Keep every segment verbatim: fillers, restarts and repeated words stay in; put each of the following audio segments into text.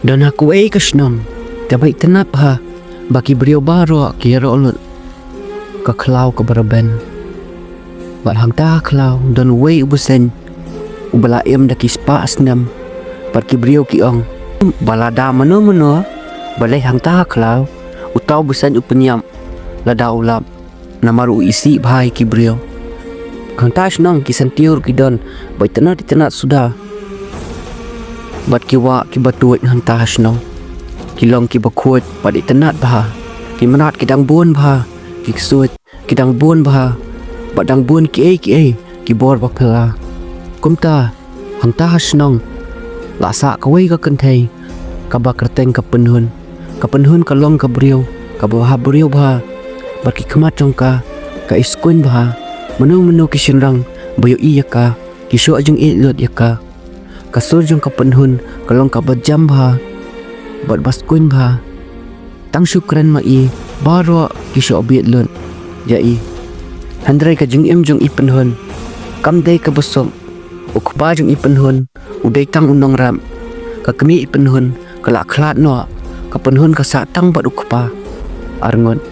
Don ha kawei ka shnong, kaba itynnad bha, ba ki briew baroh ki ïaroh lut ka khlaw kaba rben. Bad hangta ha khlaw don uwei u bseiñ uba la im da ki spah snem. Bad ki briew ki ong ba lada mano mano ba leit hangta ha khlaw, uta u bseiñ u pynïap lada u lap, namar u isih bha ïa ki briew. Hangta ha shnong ki syntiew ruh ki don ba itynnad itynnad suda. Bad ki wah kiba tuid hangta ha shnong ki long kiba khuid bad itynnad bha. Ki mrad ki dang bun bha, ki ksuid ki dang bun bha, bad dang bun kiei kiei ki bor ba phylla. Kumta hangta ha shnong la sah kawei ka kynthei kaba kyrteng ka Pynhun. Ka Pynhun ka long ka briew kaba bhabriew bha, bad ki khmat jong ka ka iskuiñ bha. Mano mano ki shynrang ba ïohi ïa ka ki shoh jingïeit lut ïa ka. Ka sur jong ka Pynhun ka long kaba jem bha bad ba skuiñ bha. Tang shu kren ma i baroh ki shoh bieit lut ïa i. Hynrei ka jingim jong i Pynhun kam dei kaba suk. U kpa jong i Pynhun u dei tang u nongrep. Ka kmie i Pynhun ka la khlad noh. Ka Pynhun ka sah tang bad u kpa arngut.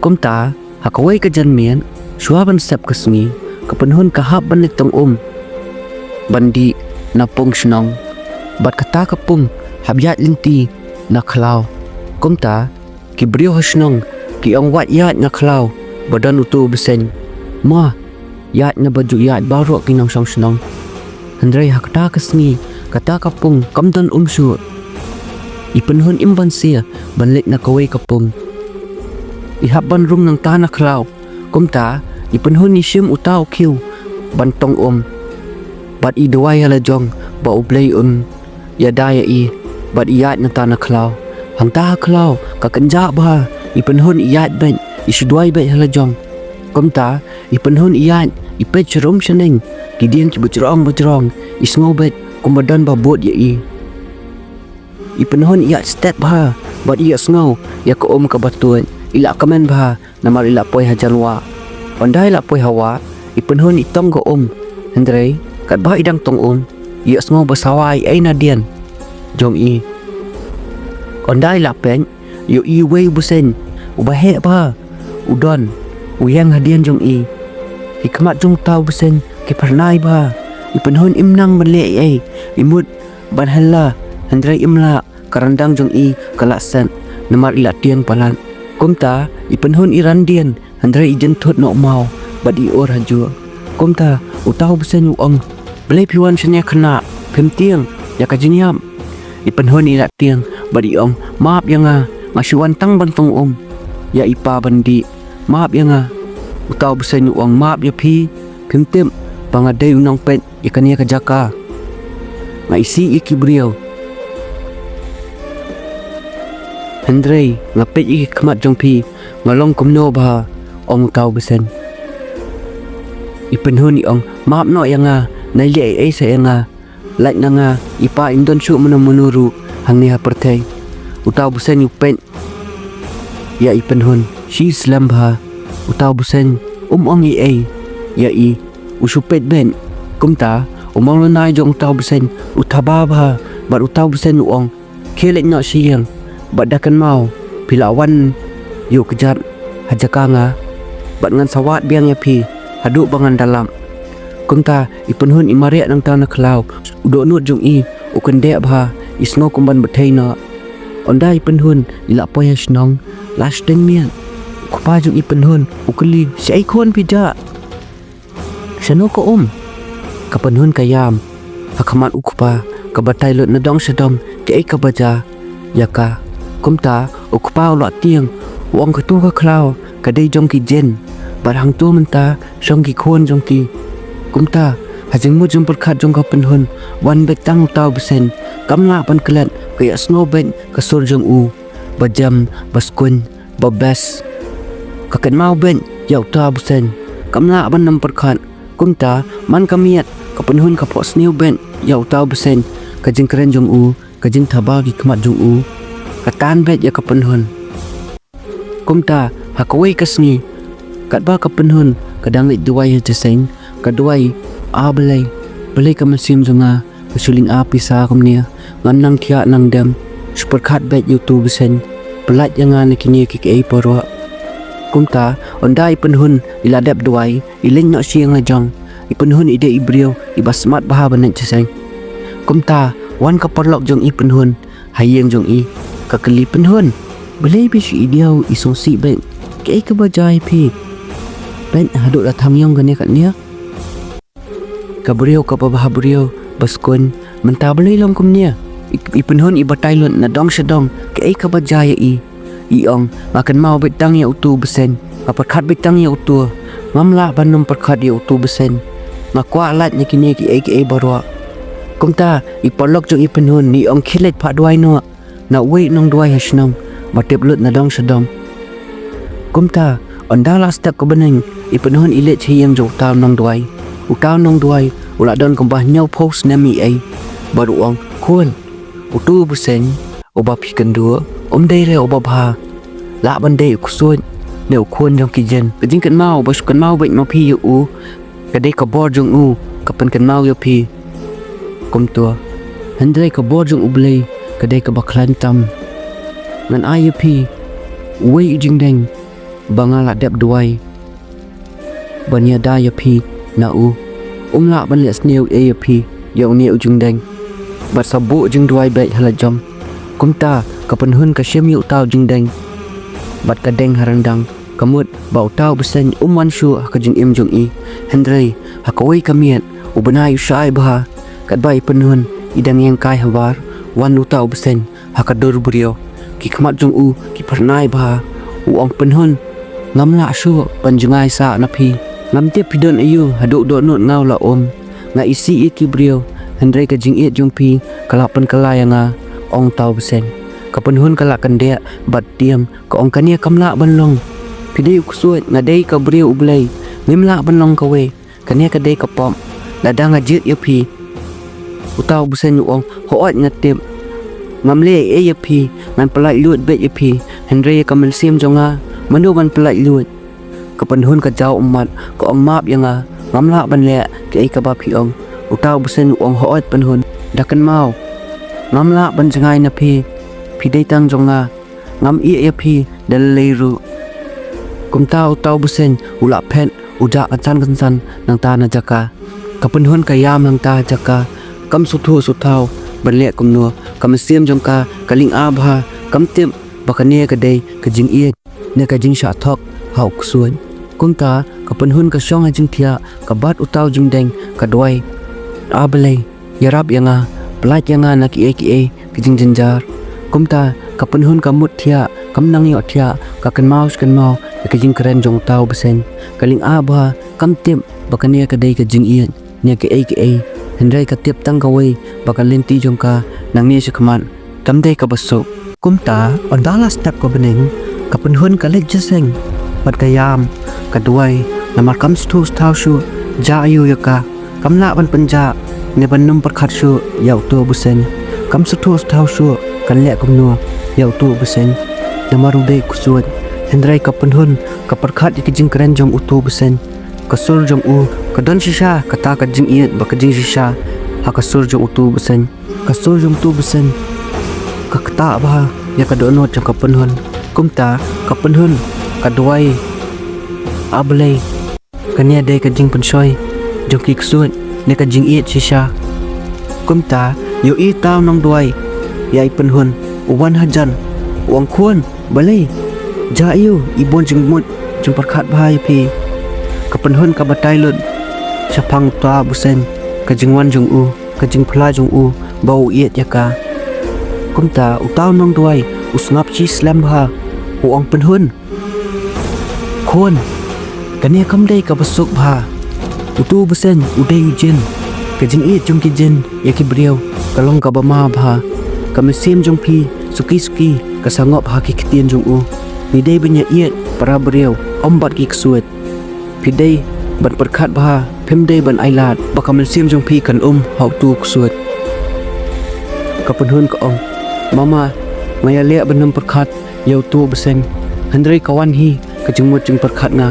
Kumta ha kawei ka janmiet, shuwa ban sep ka sngi, ka Pynhun ka hap ban leit tong um ban dih na pung shnong. Bad kata ka pung hap ïaid lynti na khlaw. Kumta ki briew ha shnong ki ong, wat ïaid na khlaw ba don utu u bseiñ. Mo, ïaid na ba ju ïaid baroh ki nongshong shnong. Hynrei ha kata ka sngi kata ka pung kam don um shuh. I Pynhun im banse ban leit na kawei ka pung. I hap ban rung nangta na khlaw. Kumta i Pynhun i shim uta u khiew ban tong um, bad i duwai ha la jong ba U Blei un ïada ïa i bad i ïaid nangta na khlaw. Hangta ha khlaw ka kynjah bha. I Pynhun i ïaid beit, i shu duwai beit ha la jong. Kumta i Pynhun i ïaid, i peit sharum shaneng, ki dieng kiba jrong ba jrong. I sngew beit kumba don ba bud ïa i. I Pynhun i ïaid stet bha bad i ïohsngew ïa ka um kaba tuid. I la kmen bha namar i la poi ha jan wah. Ynda i la poi ha wah, i Pynhun i tong ka um. Hynrei katba i dang tong um, i ïohsngew ba sawa eiei na dien jong i. Ynda i la peit, i ïohi uwei u bseiñ uba heh bha u don, u ïeng hadien jong i. Ki khmat jong uta u bseiñ ki phyrnai bha. I Pynhun im nang ban leh eiei, i mut ban hella, hynrei im lah. Ka ryndang jong i ka la set namar i la tieng palat. Kumta i Pynhun i ran dien, hynrei i jynthut noh maw bad i ur hajuh. Kumta uta u bseiñ u ong, balei phi wan shane khynnah, phim tieng ïa ka jingïap? I Pynhun i la tieng bad i ong, map ïa nga, nga shu wan tang ban tong um ïa i pa ban dih. Map ïa nga. Uta u bseiñ u ong, map ïa phi? Phim tip ba nga dei u nongpeit ïa kane ka jaka? Nga isih ïa ki briew. Hynrei nga peit ïa ki khmat jong phi, nga long kumno bha, ong uta u bseiñ. I Pynhun i ong, map noh ïa nga, nai leh eiei sa ïa nga. Lait na nga, i pa im don shuh mano mano ruh hangne ha pyrthei. Uta u bseiñ u peit ïa i Pynhun shi slem bha. Uta u bseiñ um ong eiei ïa i, u shu peit beit. Kumta u mawlynnai jong uta u bseiñ u thaba bha bad uta u bseiñ u ong, khie leit noh sha ïing bad da kynmaw phi la wan ïuh kjat ha jaka nga, bad ngan sa wad biang ïa phi haduh ba ngan da lap. Kumta i Pynhun i mareh nangta na khlaw. U dohnud jong i u kyndeh bha, i sngew kum ban bthei noh. Ynda i Pynhun i la poi ha shnong, la shiteng miet. U kpa jong i Pynhun u kylli, shaei khun phi jah? Shano ka um? Ka Pynhun ka ïam ha khmat u kpa, ka batai lut na dong sha dong kaei kaba jia ïa ka. Kumta u kpa u la tieng, u ong, katu ka khlaw ka dei jong ki jin, bad hangtu mynta shong ki khun jong ki. Kumta ha jingmut jingpyrkhat jong ka Pynhun, wan beit tang uta u bseiñ. Kam lah ban klet, ka ïohsngew beit ka sur jong u ba jem, ba skuiñ, ba best. Ka kynmaw beit ïa uta u bseiñ, kam lah ban ym pyrkhat. Kumta man ka miet ka Pynhun ka phohsniew beit ïa uta u bseiñ. Ka jingkren jong u, ka jingthaba ki khmat jong u, ka tan beit ïa ka Pynhun. Kumta ha kawei ka sngi, katba ka Pynhun ka dang leit duwai ha jingïaseng, ka duwai, A Blei, balei ka mynsiem jong nga ka shu lynga pisa kumne, ngan nang thiah nang dem. Shu pyrkhat beit ïa utu u bseiñ, pyllait ïa nga na kine kiei kiei baroh. Kumta, ynda i Pynhun i la dep duwai, i leit noh sha ïing la jong. I Pynhun i dei i briew iba smat bha ban leit sha seng. Kumta, wan ka paralok jong i Pynhun ha ïing jong i. Ka kylli: Pynhun, balei phi shu i diaw i sngewsih beit? Kaei kaba jia ïa phi? Peit haduh la thang ïong kane katne. Ka briew kaba bha briew, ba skuñ, mynta balei long kumne? I, i Pynhun i batai lut na dong sha dong, kaei kaba jia ïa i. I ong: Nga kynmaw beit tang ïa utu u bseiñ, nga pyrkhat beit tang ïa utu. Ngam lah ban ym pyrkhat ïa utu u bseiñ. Nga kwah lait na kine kiei kiei baroh. Kumta, i paralok jong i Pynhun i ong: Khie leit phah duwai noh na uwei u nongduwai ha shnong, ba tip lut na dong sha dong. Kumta, ynda la step ka bneng, i Pynhun i leit sha ïing jong uta u nongduwai. Uta u nongduwai u la don kumba hynñiewphew snem eiei. Bad u ong: Khun, utu u bseiñ uba phi kynduh, um dei re uba bha. Lah ban dei u ksuid ne u khun jong ki jin. Ka jingkynmaw ba shu kynmaw beit ma phi ïa u, ka dei ka bor jong u, ka pynkynmaw ïa phi. Kumta, hynrei ka bor jong U Blei, ka dei kaba khlaiñ tam. Ngan ai ïa phi uwei u jingdeng ba nga la dep duwai ban ïada ïa phi na u. Um lah ban leh sniew ei ïa phi ïa une u jingdeng. Bad sa buh jingduwai beit ha la jong. Kumta, ka Pynhun ka shim ïa uta u jingdeng bad ka deng ha ryndang. Ka mut ba uta u bseiñ um wan shuh ha ka jingim jong i. Hynrei, ha kawei ka miet, u bnai u shai bha. Katba i Pynhun i dang ïeng kai habar, wan uta u bseiñ ha ka dur briew. Ki khmat jong u ki phyrnai bha. U ong: Pynhun, ngam lah shuh ban jngai sah na phi. Ngam tip phi don aïu, haduh dohnud nga u la um. Nga isih ïa ki briew, hynrei ka jingïeit jong phi ka la pynkylla ïa nga, ong uta u bseiñ. Ka Pynhun ka la kyndeh bad tieng, ka ong: Kane kam lah ban long. Phi dei u ksuid, nga dei ka briew U Blei. Ngim lah ban long kawei. Kane ka dei ka pop. Lada nga jied ïa phi. Uta u bseiñ u ong: Hooid nga tip. Ngam leh ei ei ïa phi, ngan pyllait luid beit ïa phi. Hynrei ïa ka mynsiem jong nga, mano ban pyllait luid? Ka Pynhun ka jaw ummat, ka ong: Map ïa nga, ngam lah ban leh kaei kaba phi ong. Uta u bseiñ u ong: Hooid Pynhun, da kynmaw, ngam lah ban jngai na phi. Phi dei tang jong nga. Ngam ïeh ïa phi da lei lei ruh. Kumta uta u bseiñ u la phet, u jah kynsan kynsan nangta na jaka. Ka Pynhun ka ïam nangta ha jaka, kam sngewthuh sngewthaw ban leh kumno. Ka mynsiem jong ka ka lynga bha, kam tip ba kane ka dei ka jingïeit ne ka jingshah thok ha u ksuid. Kumta ka Pynhun ka shong ha jingthiah, ka bat uta u jingdeng, ka duwai: A Blei, ïarap ïa nga, pyllait ïa nga na kiei kiei ki jingjynjar. Kumta ka Pynhun ka mut thiah, kam nang ïoh thiah, ka kynmaw shi kynmaw ïa ka jingkren jong uta u bseiñ. Ka lynga bha, kam tip ba kane ka dei ka jingïeit ne kaei kaei. Hynrei ka tip tang kawei ba ka lynti jong ka nangne shakhmat kam dei kaba suk. Kumta, ynda la step ka bneng, ka Pynhun ka leit sha seng bad ka ïam, ka duwai, namar kam sngewthuh sngewthaw shuh jia aïu ïa ka. Kam lah ban pynjah ne ban ym pyrkhat shuh ïa uta u bseiñ. Kam sngewthuh sngewthaw shuh kan leh kumno ïa uta u bseiñ, namar u dei u ksuid. Hynrei ka Pynhun ka pyrkhat ïa ka jingkren jong uta u bseiñ. Ka sur jong u ka don shisha kata ka jingïeit bad ka jingshisha ha ka sur jong uta u bseiñ. Ka sur jong uta u bseiñ ka ktah bha ïa ka dohnud jong ka Pynhun. Kumta ka Pynhun ka duwai: A Blei, kane dei ka jingpynshoi jong ki ksuid ne ka jingïeit shisha? Kumta ïohi uta u nongduwai ïa i Pynhun, u wan hajan, u ong: Khun, balei? Jia aïu i bun jingmut jingpyrkhat bha ïa phi? Ka Pynhun ka batai lut shaphang uta u bseiñ, ka jingwan jong u, ka jingphla jong u ba u ïeit ïa ka. Kumta uta u nongduwai u sngap shi slem bha, u ong: Pynhun, khun, kane kam dei kaba suk bha. Uta u bseiñ u dei u jin. Ka jingïeit jong ki jin ïa ki briew ka long kaba ma bha. Ka mynsiem jong phi suki suki ka sngap ha ki ktien jong u. Phi dei ban ïa ïeit para briew, ym bad ki ksuid. Phi dei ban pyrkhat bha, phim dei ban ailad ba ka mynsiem jong phi kan um ha uta u ksuid. Ka Pynhun ka ong: Mama, nga ïaleh ban ym pyrkhat ïa uta u bseiñ, hynrei ka wan hi ka jingmut jingpyrkhat nga.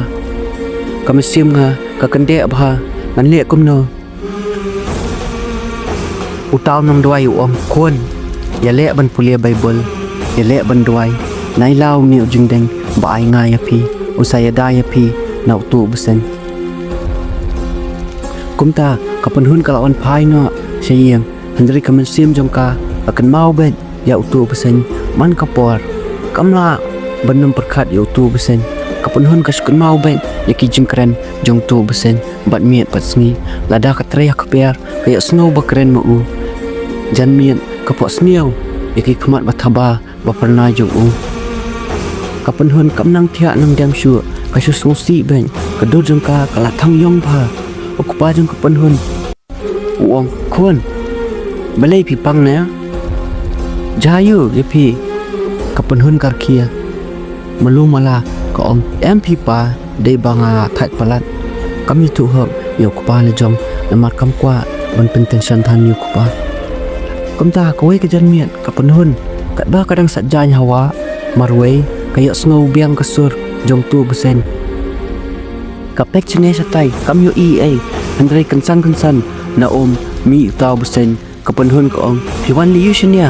Ka mynsiem nga ka kyndeh bha, ngan leh kumno? Uta u nongduwai u ong: Khun, Ïaleh ban pule Baibl, ïaleh ban duwai. Nai la u mih u jingdeng ba ai nga ïa phi, u sa ïada ïa phi na utu u bseiñ. Kumta ka Pynhun ka la wan phai noh sha ïing, hynrei ka mynsiem jong ka ka kynmaw beit ïa utu u bseiñ man ka por. Kam lah ban nym pyrkhat ïa utu u bseiñ. Ka Pynhun ka shu kynmaw beit ïa ki jingkren jong utu u bseiñ bad miet bad sngi. Lada ka trei ha kper ka ïohsngew ba kren ma u. Janmiet ka phohsniew ïa ki khmat ba thaba ba phyrnai jong u. Ka Pynhun kam nang thiah nang dem shuh, ka shu sngewsih beit, ka dur jong ka ka la thang ïong bha. U kpa jong ka Pynhun u ong, "Khun, balei phi pang ne? Jia ïa phi." Ka Pynhun ka rkhie. Malu mala ka ong, "Em phi pa, dei ba nga thait palat. Kam ïathuh hok ïa u kpa la jong, namar kam kwah ban pyntension than ïa u kpa." Kumta kawei ka janmiet ka Pynhun katba ka dang sah jaiñ ha wah marwei ka ïohsngew biang ka sur jong utu u bseiñ. Ka peit shane shatai kam ïohi ei, hynrei kynsan kynsan na um mih uta u bseiñ. Ka Pynhun ka ong, "Phi wan lei ïa u shane?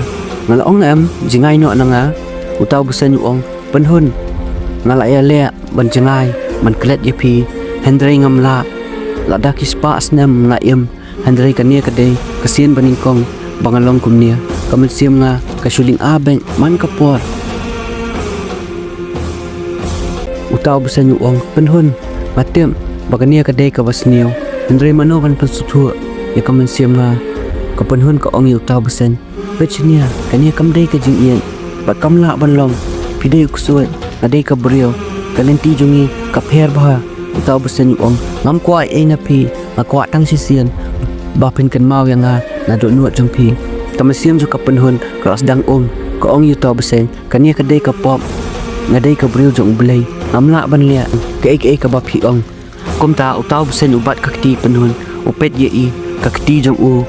Nga la ong em, jingai noh na nga." Uta u bseiñ u ong, "Pynhun, nga la ïaleh ban jingai ban klet ïa phi, hynrei ngam lah. Lada ki spah snem nga im, hynrei kane ka dei ka sien banyngkong ba nga long kumne. Ka mynsiem nga ka shu lynga beit man ka por." Uta u bseiñ u ong, "Pynhun, nga tip ba kane ka dei kaba sniew, hynrei mano ban pynsngewthuh ïa ka mynsiem nga?" Ka Pynhun ka ong ïa uta u bseiñ, "Peit shane, kane kam dei ka jingïeit bad kam lah ban long. Phi dei u ksuid, nga dei ka briew. Ka lynti jong ngi ka pher bha." Uta u bseiñ u ong, "Ngam kwah ei ei na phi, nga kwah tang shisien ba phin kynmaw ïa nga naduh nud jong phi." Ka mynsiem jong ka Pynhun ka la sdang um, ka ong ïa uta u bseiñ, "Kane ka dei ka pop. Nga dei ka briew jong U Blei, ngam lah ban leh kaei kaei kaba phi ong." Kumta uta u bseiñ u bat ka kti Pynhun, u peit ïa i, ka kti jong u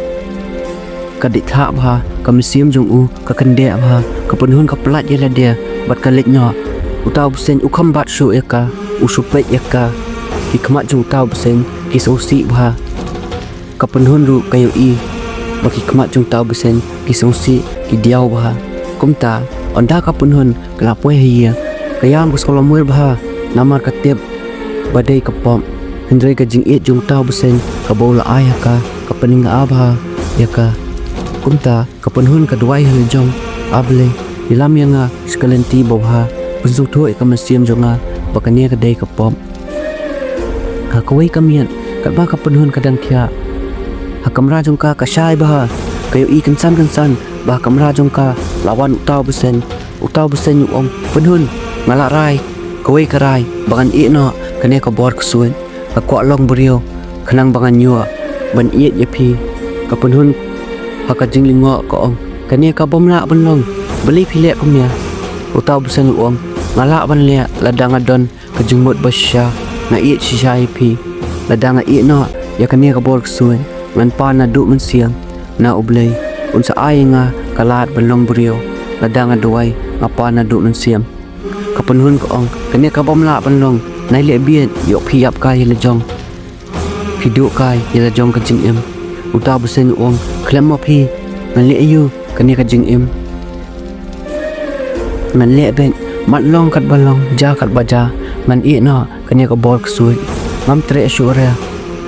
ka dei thah bha, ka mynsiem jong u ka kyndeh bha. Ka Pynhun ka pyllait ïa lade bad ka leit noh. Uta u bseiñ u kham bat shuh ïa ka, u shu peit ïa ka. Ki khmat jong uta u bseiñ ki sngewsih bha. Ka Pynhun ruh ka ïohi ba ki khmat jong uta u bseiñ ki sngewsih, ki diaw bha. Kumta ynda ka Pynhun ka la poi ha ïing, ka ïam ka sngewlamwir bha namar ka tip ba dei ka pop, hynrei ka jingïeit jong uta u bseiñ kaba u la ai ha ka ka pynlyngngoh bha ïa ka. Kumta ka Pynhun ka duwai ha la jong, "A Blei, ïalam ïa nga sha ka lynti babha, pynsngewthuh ïa ka mynsiem jong nga ba kane ka dei ka pop." Ha kawei ka miet katba ka Pynhun ka dang thiah, ha kamra jong ka ka shai bha. Ka ïohi kynsan kynsan ba ha kamra jong ka la wan uta u bseiñ. Uta u bseiñ u ong, "Pynhun, nga la rai kawei ka rai ba ngan ïeh noh kane ka bor ksuid. Nga kwah long briew khnang ba ngan ïoh ban ïeit ïa phi." Ka Pynhun ha ka jinglyngngoh ka ong, "Kane ka bym lah ban long. Balei phi leh kumne?" Uta u bseiñ u ong, "Nga lah ban leh lada nga don ka jingmut ba shisha, nga ïeit shisha ïa phi. Lada nga ïeh noh ïa kane ka bor ksuid, ngan pan naduh mynsiem. Na U Blei un sa ai ïa nga ka lad ban long briew. Lada nga duwai, nga pan naduh mynsiem." Ka Pynhun ka ong, "Kane ka bym lah ban long. Nai leh bieit, ïoh phi ïap kai ïa la jong, phi duh kai ïa la jong ka jingim." Uta u bseiñ u ong, "Khlem ma phi, ngan leh aïu kane ka jingim? Ngan leh beit, mat long katba long, jia katba jia, ngan ïeh noh kane ka bor ksuid. Ngam treh shuh re."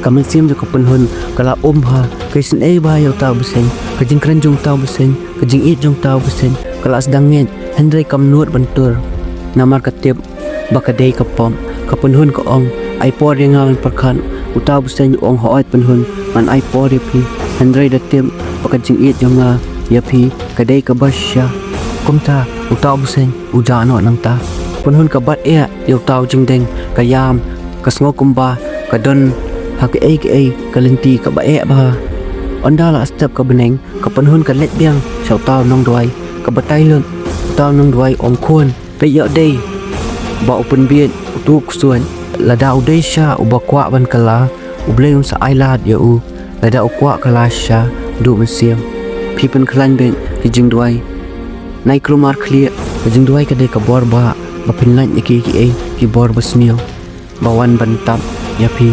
Ka mynsiem jong ka Pynhun ka la um bha, ka isynei bha ïa uta u bseiñ, ka jingkren jong uta u bseiñ, ka jingïeit jong uta u bseiñ ka la sdang ngeit, hynrei kam nud ban tur namar ka tip ba ka dei ka pop. Ka Pynhun ka ong, "Ai por ïa nga ban pyrkhat." Uta u bseiñ u ong, "Hooid Pynhun, ngan ai por ïa phi, hynrei da tip ba ka jingïeit jong nga ïa phi ka dei kaba shisha." Kumta uta u bseiñ u jah noh nangta. Ka Pynhun ka bat eh ïa uta u jingdeng, ka ïam, ka sngew kumba ka don ha kaei kaei ka lynti kaba eh bha. Ynda la step ka bneng, ka Pynhun ka leit biang sha uta u nongduwai, ka batai lut. Uta u nongduwai u ong, "Khun, peit ïoh dei ba u pynbieit utu u ksuid. Lada u dei shisha uba kwah ban kylla, U Blei un sa ai lad ïa u. Lada u kwah kylla shisha, duh mynsiem. Phi pynkhlaiñ beit ki jingduwai. Nai kulmar khlieh, ka jingduwai ka dei ka bor ba, ba phin lait ïa kiei kiei ki bor ba sniew ba wan ban tap ïa phi."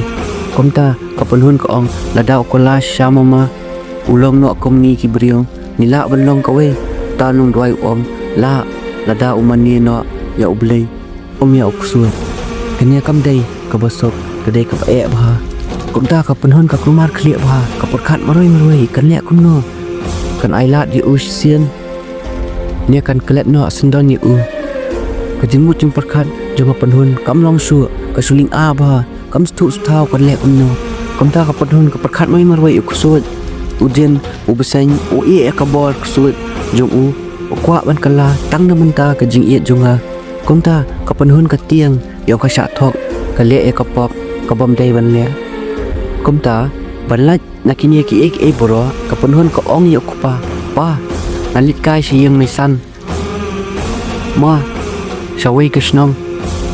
Kumta ka Pynhun ka ong, "Lada u kylla shisha mama, u long noh kum ngi ki briew, ngi lah ban long kawei Uta u nongduwai u ong, lah, lada u mane noh ïa U Blei, um ïa u ksuid. Kane kam dei kaba suk, ka dei kaba eh bha. Kumta ka Pynhun ka kulmar khlieh bha, ka pyrkhat marwei marwei kan leh kumno, kan ailad ïa u shisien ne kan klet noh syndon ïa u. Ka jingmut jingpyrkhat jong ka Pynhun kam long shuh, ka shu lyngngoh bha, kam sngewthuh sngewthaw kan leh kumno. Kumta ka Pynhun ka pyrkhat marwei marwei ïa u ksuid, u jin, u bseiñ, u ïeh ïa ka bor ksuid jong u, u kwah ban kylla tang na bynta ka jingïeit jong nga. Kumta ka Pynhun ka tieng ïa ka shah thok, ka leh ïa ka pop kabym dei ban leh. Kumta ban lait na kine kiei kiei baroh, ka Pynhun ka ong ïa u kpa, Pa, ngan leit kai sha ïing Meisan. Ma, sha wei ka shnong.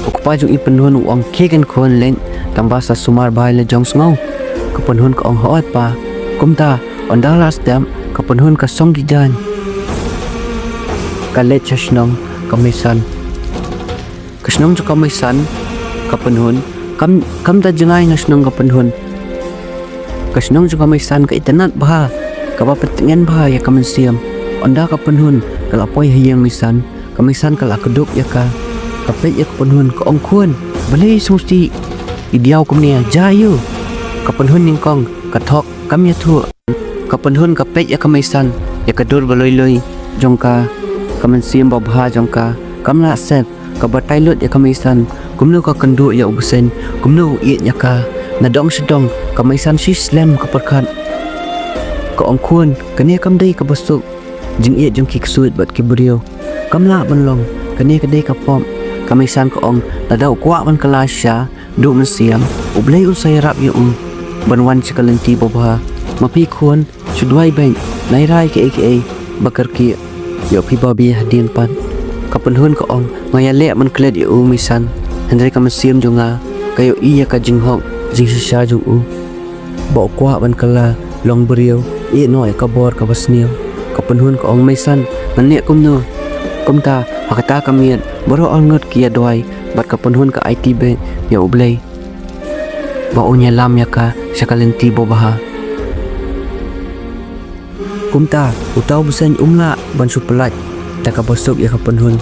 U kpa jong i Pynhun u ong, khie keiñ khun, leit, tangba sa sumar bha ïa la jong sngew. Ka Pynhun ka ong, hooid pa. Kumta ynda la step, ka Pynhun ka song ki jaiñ, ka leit sha shnong ka Meisan. Ka shnong jong ka Meisan, ka Pynhun, kam, kam da jngai na shnong ka Pynhun. Ka shnong jong ka Meisan ka itynnad bha, kaba pyntngen bha ïa ka mynsiem. Ynda ka Pynhun ka la poi ha ïing Meisan, ka Meisan ka la kdup ïa ka, ka peit ïa ka Pynhun, ka ong, khun, balei sngewsih, i diaw kumne, ja ïa u. Ka Pynhun nyngkong ka thok, kam ïathuh. Ka Pynhun ka peit ïa ka Meisan, ïa ka dur ba lui lui jong ka, ka mynsiem babha jong ka kam lah set, ka batai lut ïa ka Meisan, kumno ka kynduh ïa u bseiñ, kumno u ïeit ïa ka. Na dong sha dong ka Meisan shi slem ka pyrkhat. Ka ong, khun, kane kam dei kaba suk, jingïeit jong ki ksuid bad ki briew kam lah ban long, kane ka dei ka pop. Ka Meisan ka ong, lada u kwah ban kylla shisha, duh mynsiem, U Blei un sa ïarap ïa u ban wan sha ka lynti babha. Ma phi khun, shu duwai beit, nai rai kiei kiei ba kyrkieh ïa phi ba bieit hadien pat. Ka Pynhun ka ong, nga ïaleh ban klet ïa u Meisan, hynrei ka mynsiem jong nga ka ïohi ïa ka jinghok jingshisha jong u, ba u kwah ban kylla long briew, ïeh noh ïa ka bor kaba sniew. Ka Pynhun ka ong, Meisan, ngan leh kumno? Kumta ha kata ka miet baroh arngut ki ïa duwai, bad ka Pynhun ka aiti beit ïa U Blei ba un ïalam ïa ka sha ka lynti babha. Kumta uta u bseiñ um lah ban shu pyllait da kaba suk ïa ka Pynhun.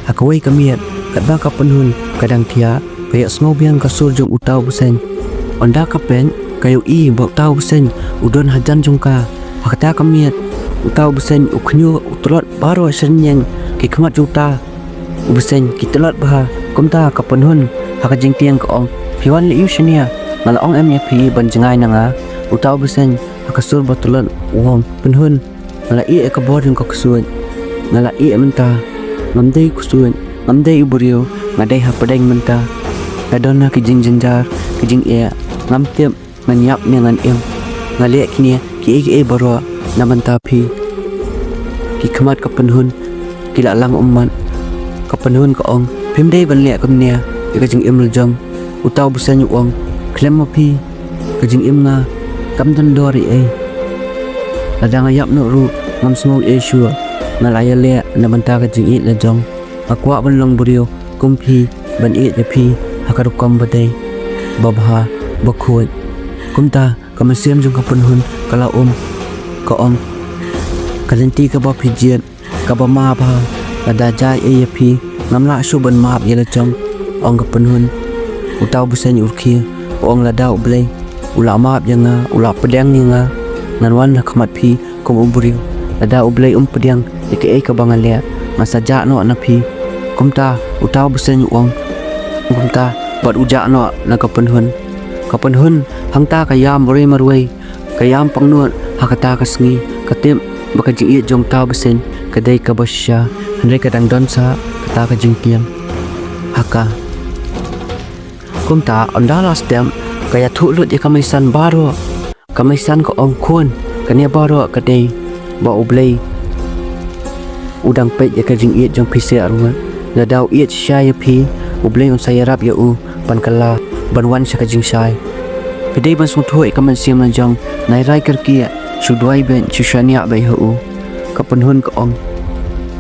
Ha kawei ka miet, katba ka Pynhun ka dang thiah, ka ïohsngew biang ka sur jong uta u bseiñ. Ynda ka peit, ka ïohi ba uta u bseiñ u don hajan jong ka. Ha kata ka miet uta u bseiñ u khñiuh, u tlot baroh sha rynieng ki khmat jong uta u bseiñ, ki tlot bha. Kumta ka Pynhun ha ka jingtieng ka ong, phi wan leh aiu shane? Nga la ong em ïa phi ban jngai na nga? Uta u bseiñ ha ka sur ba tlot u ong, Pynhun, nga la ïeh ïa ka bor jong ka ksuid, nga la ïeh mynta. Ngam dei ksuid, ngam dei u briew, nga dei hapdeng mynta. Nga don ha ki jingjynjar, ki jingeh, ngam tip ngan ïap ne ngan im. Nga leh kine kiei kiei baroh na bynta phi. Ki khmat ka Pynhun ki la lang ummat. Ka Pynhun ka ong, phim dei ban leh kumne ïa ka jingim la jong. Uta u bseiñ u ong, khlem ma phi ka jingim nga kam don dor ei ei. Lada nga ïap noh ruh ngam sngew ei ei shuh. Nga la ïaleh na bynta ka jingïeit la jong. Nga kwah ban long briew kum phi, ban ïeit ïa phi ha ka rukom ba dei, babha, bakhuid. Kumta ka mynsiem jong ka Pynhun ka la um, ka ong, ka lynti kaba phi jied kaba ma bha, lada jia ei ei ïa phi ngam lah shuh ban map ïa la jong, ong ka Pynhun. Uta u bseiñ u rkhie, u ong, lada U Blei u la map ïa nga, u la pdiang ïa nga, ngan wan ha khmat phi kum u briew. Lada U Blei um pdiang ïa kaei kaba nga leh, ngan sa jah noh na phi. Kumta uta u bseiñ u ong kumta bad u jah noh na ka Pynhun. Ka Pynhun hangta ka ïam marwei marwei, ka ïam pangnud ha kata ka sngi. Ka tip ba ka jingïeit jong uta u bseiñ ka dei kaba shisha, hynrei ka dang don sa kata ka jingtieng ha ka. Kumta ynda la step, ka ïathuh lut ïa ka Meisan baroh. Ka Meisan ka ong, khun, kane baroh ka dei ba U Blei u dang peit ïa ka jingïeit jong phi seh arngut. Lada u ïeit shisha ïa phi, U Blei un sa ïarap ïa u ban kylla, ban wan sha ka jingshai. Phi dei ban sngewthuh ïa ka mynsiem la jong, nai rai kyrkieh, shu duwai beit, shu shaniah beit ha u. Ka Pynhun ka ong,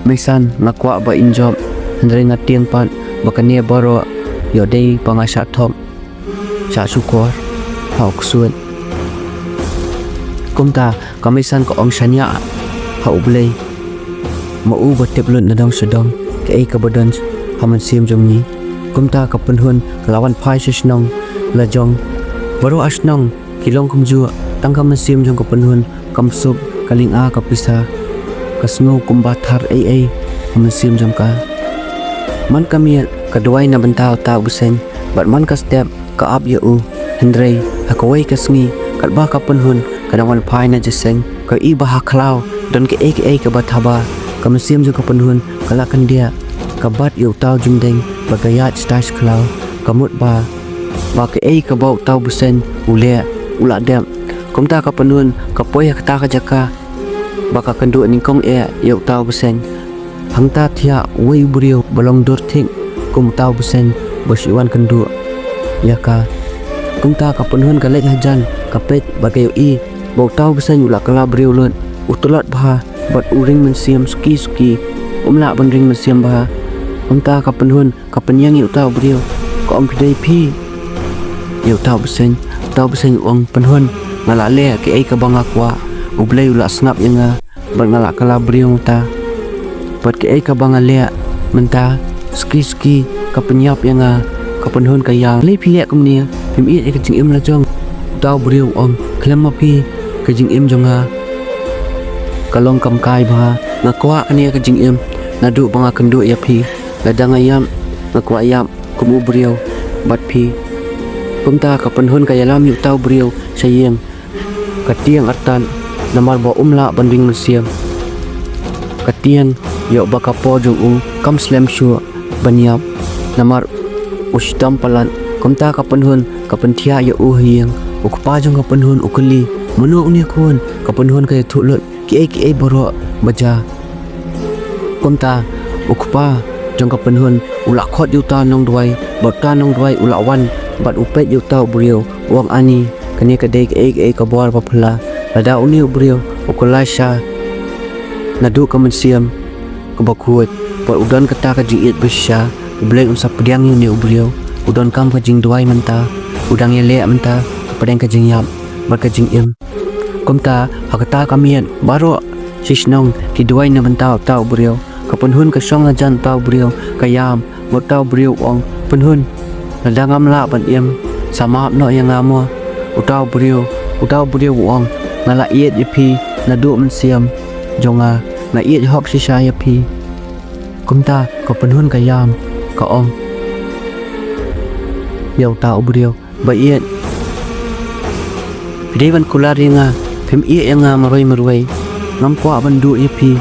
Meisan, nga kwah ba in jop, hynrei nga tieng pat ba kane baroh ïoh dei ba nga shah thok, shah shukor ha u ksuid. Kumta ka Meisan ka ong, shaniah ha U Blei. ma u ba tip lut na dong sha dong kaei kaba don ha mynsiem jong ngi. Kumta ka Pynhun ka la wan phai sha shnong la jong. Baroh ha shnong ki long kumjuh, tang ka mynsiem jong ka Pynhun kam suk, ka lynga ka pisa, ka sngew kumba thar ei ei ha mynsiem jong ka. Man ka miet ka duwai na bynta uta u bseiñ, bad man ka step ka ap ïa u. Hynrei ha kawei ka sngi katba ka Pynhun ka dang wan phai na jingïaseng, ka i ba ha khlaw don kaei kaei kaba thaba. Ka mynsiem jong ka Pynhun ka la kyndiah, ka bat ïa uta u jingdeng bad ka ïaid shatai sha khlaw. Ka mut ba, ba kaei kaba uta u bseiñ u leh u la dep. Kumta ka Pynhun ka poi ha kata ka jaka ba ka kynduh nyngkong eh ïa uta u bseiñ. Hangta thiah uwei u briew ba long dur thik kum uta u bseiñ ba shu wan kynduh ïa ka. Kumta ka Pynhun ka leit hajan, ka peit bad ka ïohi ba uta u bseiñ u la kylla briew lut, u tlot bha bad u ring mynsiem suki suki. Um lah ban ring mynsiem bha. Kumta ka Pynhun ka pynïeng ïa uta u briew, ka ong, "Phi dei phi ïa uta u bseiñ?" Uta u bseiñ u ong, "Pynhun, nga la leh kaei kaba nga kwah. U Blei u la sngap ïa nga bad nga la kylla briew mynta. Bad kaei kaba nga leh mynta suki suki ka pynïap ïa nga." Ka Pynhun ka ïam, "Balei phi leh kumne? Phim ïeit ïa ka jingim la jong?" Uta u briew u ong, "Khlem ma phi ka jingim jong nga ka long kam kai bha. Nga kwah kane ka jingim naduh ba nga kynduh ïa phi. Lada nga ïap, nga kwah ïap kum u briew bad phi." Kumta ka Pynhun ka ïalam ïa uta u briew sha ïing. Ka tieng artat namar ba um lah ban ring mynsiem. Ka tieng ïoh ba ka por jong u kam slem shuh ban ïap namar u shitom palat. Kumta ka Pynhun ka pynthiah ïa u ha ïing. U kpa jong ka Pynhun u kylli, "Mano une khun?" Ka Pynhun ka ïathuh lut kiei kiei baroh ba jia. Kumta u kpa jong ka Pynhun u la khot ïa uta u nongduwai, bad uta u nongduwai u la wan bad u peit ïa uta u briew, u ong, "Ani, kane ka dei kaei kaei ka bor ba phylla. Lada une u briew u kylla shisha naduh ka mynsiem kaba khuid bad u don kata ka jingïeit ba shisha, U Blei un sa pdiang ïa une u briew. U donkam ka jingduwai mynta, u dang ïaleh mynta hapdeng ka jingïap bad ka jingim." Kumta ha kata ka miet baroh shi shnong ki duwai na bynta uta u briew. Ka Pynhun ka shong hajan uta u briew, ka ïam, bad uta u briew u ong, "Pynhun, lada ngam lah ban im, sa map noh ïa nga mo." Uta u briew, uta u briew u ong, "Nga la ïeit ïa phi naduh mynsiem jong nga, nga ïeit hok shisha ïa phi." Kumta ka Pynhun ka ïam, ka ong ïa uta u briew, "Ba ïeit, phi dei ban kular ïa nga, phim ïeh ïa nga marwei marwei. Ngam kwah ban duh ïa phi."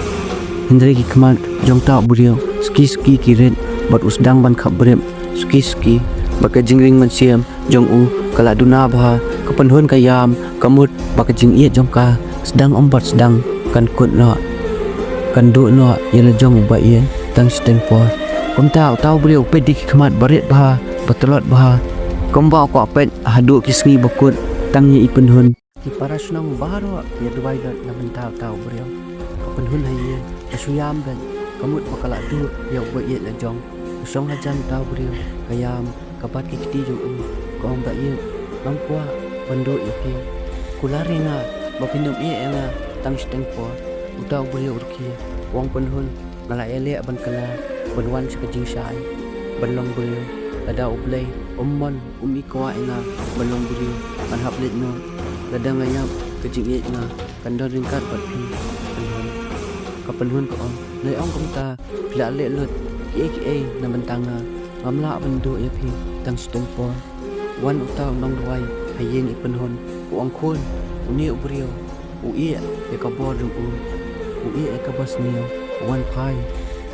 Hynrei ki khmat jong uta u briew suki suki ki rit bad u sdang ban khapbrip suki suki, bad ka jingring mynsiem jong u ka la duna bha. Ka Pynhun ka ïam, ka mut ba ka jingïeit jong ka sdang ym pat sdang kan kut noh, kan duh noh ïa la jong u ba ïeit tang shiteng por. Kumta uta u briew u peit da ki khmat ba rit bha, ba tlot bha, kumba u kwah peit haduh ki sngi ba kut tang ïa i Pynhun. Ki para shnong baroh ki ïa duwai lut na bynta uta u briew. Ka Pynhun ha ïing ka shu ïam beit, ka mut ba ka la duh ïa u ba ïeit la jong. Ka shong hajan uta u briew, ka ïam, ka bat ki kti jong u, ka ong, "Ba ïeit, ngam kwah ban duh ïa phi. Kular ïa nga ba phin ym ïeh ïa nga tang shiteng por." Uta u briew u rkhie, u ong, "Pynhun, nga la ïaleh ban kylla, ban wan sha ka jingshai, ban long briew. Lada U Blei um mon, um i kwah ïa nga ban long briew, ngan hap leit noh. Lada nga ïap, ka jingïeit nga kan don ryngkat bad phi, Pynhun." Ka Pynhun ka ong, "Lei ong kumta, phi la leh lut kiei kiei na bynta nga, ngam lah ban duh ïa phi tang shiteng por." Wan uta u nongduwai ha ïing i Pynhun, u ong, "Khun, une u briew u ïeh ïa ka bor jong u, u ïeh ïa kaba sniew, u wan phai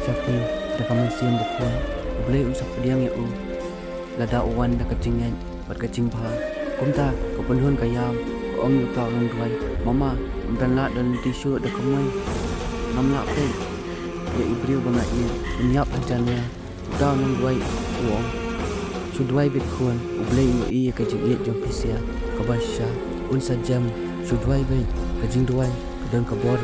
sha phi da ka mynsiem bakhuid. U Blei un sa pdiang ïa u lada u wan da ka jingngeit bad ka jingbha." Kumta ka Pynhun ka ïam, ka ong ïa uta u nongduwai, "Mama, ym don lad don lynti shuh da ka mei. Ngam lah peit ïa i briew ba nga ïeit, un ïap hajan nga." Uta u nongduwai u ong, "Shu duwai beit khun, U Blei un ïohi ïa ka jingïeit jong phi sha kaba shisha, un sa jem. Shu duwai beit, ka jingduwai ka don ka bor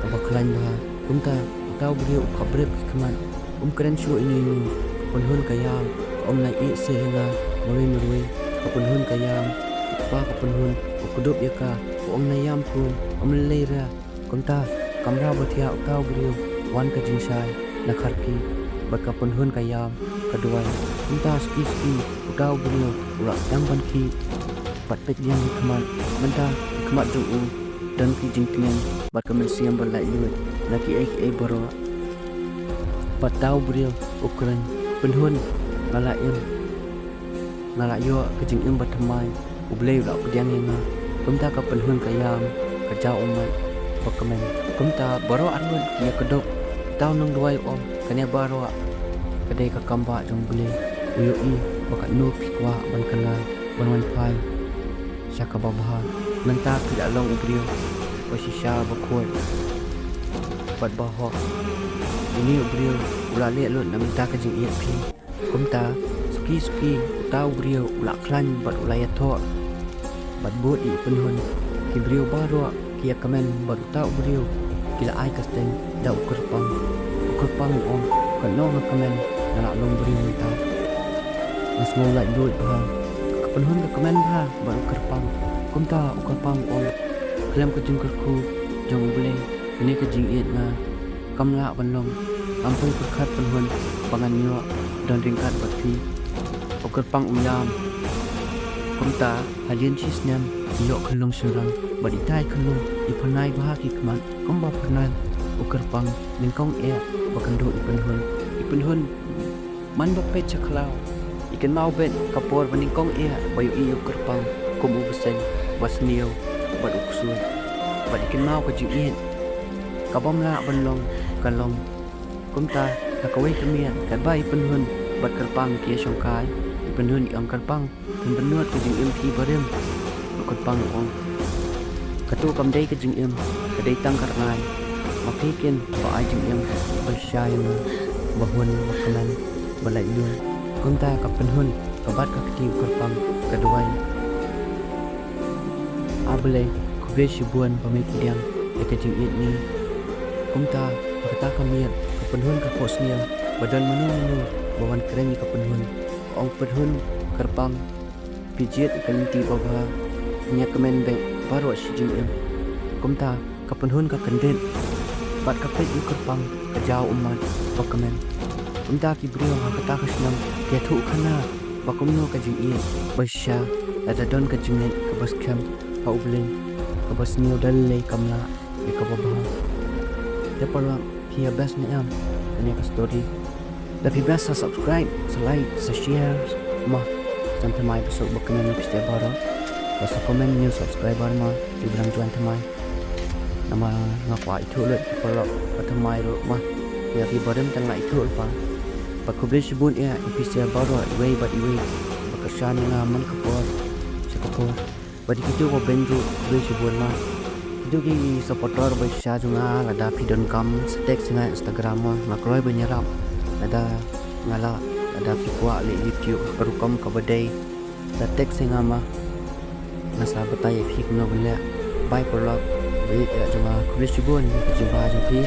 kaba khlaiñ bha." Kumta uta u briew u khapbrip ki khmat, um kren shuh ïa ino ino. Ka Pynhun ka ïam, ka ong, "Nai ïeh seh ïa nga marwei marwei." Ka Pynhun ka ïam, u kpa ka Pynhun u kdup ïa ka, u ong, "Nai ïam khun, ym lei lei re." Kumta ka mraw ba thiah uta u briew Wan ka jingshai na kharki bad ka pynhun ka ïam ka duwai. Kumta suki suki uta u briew u la sdang ban khih bad peit ïa ki khmat. Mynta ki khmat jong u don ki jingtngen bad ka mynsiem ba laitluid na kiei kiei baroh. Bad uta u briew u kren, pynhun, nga la im, nga la ïoh ka jingim ba thymmai. U Blei u la pdiang ïa nga. Kumta ka pynhun ka ïam, ka jaw ummat ba kmen. Kumta baroh arngut ki ïakdup. Uta u nongduwai u ong, kane baroh ka dei ka kam bah jong U Blei. U ïohi ba katno phi kwah ban kylla, ban wan phai sha kaba bha. Nangta phi la long u briew ba shisha, ba khuid bad ba hok. Une u briew u la leh lut na bynta ka jingïeit phi. Kumta suki suki uta u briew u la khlaiñ bad u la ïathoh bad bud ïa i pynhun. Ki briew baroh ki ïakmen bad uta u briew ki la ai kyrteng da u kyrpang. U kyrpang u ong, katno nga kmen nga la long briew mynta. Nga sngew laitluid bha. Ka pynhun ka kmen bha bad u kyrpang. Kumta u kyrpang u ong, khlem ka jingkyrkhu jong U Blei, kane ka jingïeit nga kam lah ban long. Ngam poi pyrkhat pynhun ba ngan ïoh don ryngkat bad phi. U kyrpang u ïam. Kumta hadien shi snem i ïoh khyllung shynrang bad itai khyllung i phyrnai bha ki khmat kumba phyrnai u kyrpang nyngkong eh ba kynduh i pynhun. I pynhun man ba peit sha khlaw i kynmaw beit ka por ba nyngkong eh ba ïohi ïa u kyrpang kum u bseiñ ba sniew bad u ksuid bad i kynmaw ka jingïeit ka bym lah ban long ka long. Kumta ha kawei ka miet katba i pynhun bad kyrpang ki ïashongkai, i pynhun i ong, kyrpang, pynbynnud ka jingim phi barim. U kyrpang u ong, kato kam dei ka jingim, ka dei tang ka rngai. Ma phi kin ba ai jingim ba shisha ïa nga, ba hun, ba kmen, ba laitluid. Kumta ka pynhun ka bat ka kti u kyrpang, ka duwai, A Blei, khublei shibun ba me pdiang ïa ka jingïeit ngi. Kumta ha kata ka miet ka pynhun ka phohsniew ba don mano mano ba wan kren ïa ka pynhun. Ka ong, pynhun, kyrpang, phi jied ïa ka lynti babha, phin ïakmen beit baroh shi jingim. Kumta ka pynhun ka kyndit bad ka peit ïa u kyrpang ka jaw ummat ba kmen. Kumta ki briew ha kata ka shnong ki ïathuh khana ba kumno ka jingïeit ba shisha lada don ka jingngeit kaba skhem ha U Blei, kaba sniew da lei kam lah ïa kaba bha. Te paralok, phi ïa best ne em kane ka story? Da phi best sa subscribe, sa like, sa share ma, sa thymmai ba suk ba kmen ïa phi baroh. Bad sa comment new subscriber ma, phi ba dang join thymmai. Namar nga kwah ithuh lut ki paralok ba thymmai ruh ma. Ïa phi barim tang la ithuh lypa. Bad khublei shibun ïa phi baroh iwei bad iwei ba kyrshan ïa nga man ka por sha ka por. Bad ïa kito ba beiñ ruh khublei shibun ma. Kito ki supporter ba shisha jong nga, lada phi donkam sa text ïa nga Instagram ma, nga kloi ban ïarap. Lada nga lah, lada phi kwah leh YouTube ha ka rukom kaba dei, sa text ïa nga ma. Nga sa batai ïa phi kumno ban leh. Bye paralok. Ba ïeit jong nga, khublei shibun ïa ka jingbha jong phi.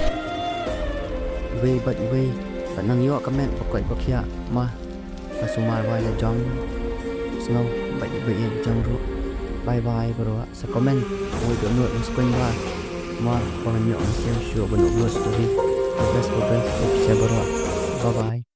Iwei bad iwei bad nang ïoh ka met ba koit ba khiah ma. Ka sumar ba la jong sngew bad iwei ïa jong ruh. Bye bye baroh. Sa comment, uwei dohnud, ngan sa koit ba ma, ba ngan ïoh mynsiem shuh ban upload story. God bless, God bless ïa phi baroh. Bye bye.